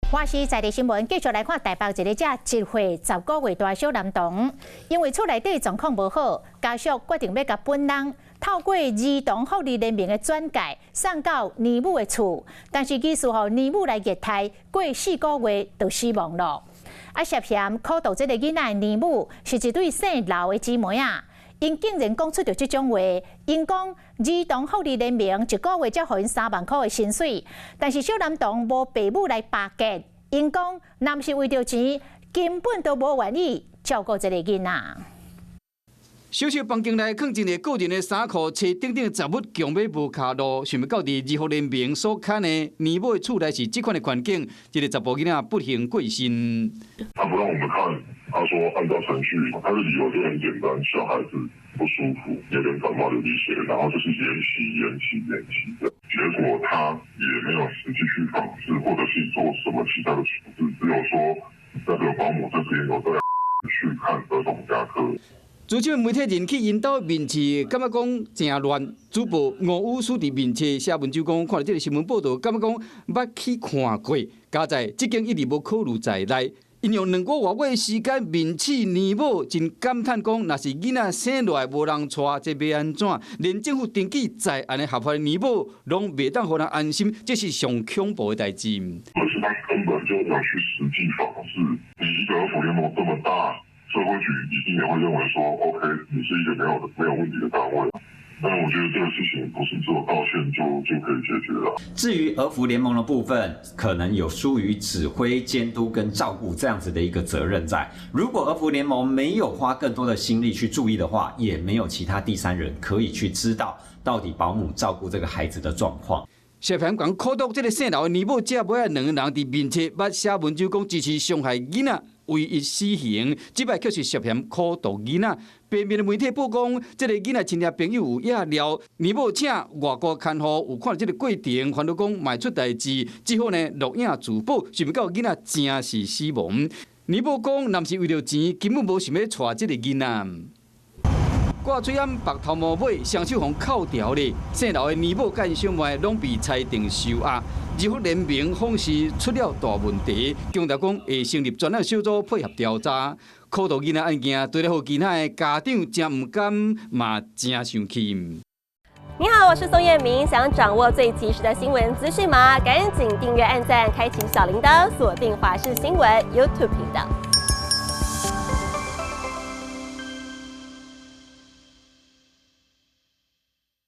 華視在地新聞繼續來看台北一个才1歲10個月大小男童，因為厝內底狀況無好，家屬決定欲共本人透過兒童福利聯盟的轉介送到奶母的厝，但是疑似予奶母來虐待，過4個月就死亡了。啊，涉嫌苦毒這个囡仔的奶母是一對姓劉的姊妹仔。𪜶竟然講出著這種話，𪜶講兒童福利聯盟一個月才予𪜶3萬箍的薪水，但是小男童無爸母來巴結，𪜶講若毋是為著錢，根本都無願意照顧這个囡仔。小小房間內囥一个個人的衫褲、車等等雜物，強欲無跤路，想袂到佇兒福聯盟所看的奶母的厝內是這款的環境，這个查埔囡仔不幸過身。他不讓我們看，他說按照程序，他的理由就很簡單，小孩子不舒服，有點感冒流鼻血，然後就是延期、延期、延期的，結果他也沒有實際去訪視，或者是做什麼其他的處置，只有說那個保姆這邊有帶去看兒童牙科。主持媒體人去𪜶兜面試，感覺講誠亂。主播吳武書佇面冊寫文章講，看著這个新聞報道，感覺講捌去看過，佳哉這間一直無考慮在內。𪜶用2個外月時間面試奶母，真感嘆講，若是囡仔生落來無人帶，這欲按怎？連政府登記在案的合法的奶母，攏袂當予人安心，這是上恐怖的代誌。可是他根本就沒有去實際訪視，你一個兒福聯盟這麼大，社會局一定也會認為說，OK，你是一個沒有問題的單位。但我覺得這個事情不是只有道歉就可以解決了。至於兒福聯盟的部分，可能有疏於指揮、監督跟照顧這樣子的一個責任在。如果兒福聯盟沒有花更多的心力去注意的話，也沒有其他第三人可以去知道到底保姆照顧這個孩子的狀況。涉嫌共苦毒這个姓劉的奶母，這尾仔兩个人佇面冊捌寫文章講支持傷害囡仔唯一死刑，這擺卻是涉嫌苦毒囡仔。平面的媒體報講，這个囡仔親戚朋友有野料，奶母請外國看護有看著這个過程，煩惱講莫出代誌，只好呢錄影自保，想袂到囡仔真是死亡。奶母講，若毋是為著錢，根本無想欲帶這个囡仔。掛喙罨縛頭毛尾，雙手予銬牢咧。姓劉的奶母佮𪜶小妹攏被裁定收押。兒福聯盟訪視出了大問題，強調講會成立專案小組配合調查。苦毒囡仔案件，除了予其他的家長誠毋甘，嘛誠生氣。你好，我是宋燕明，想掌握最及時的新聞資訊嗎？趕緊訂閱、按讚、開啟小鈴鐺，鎖定華視新聞 YouTube 頻道。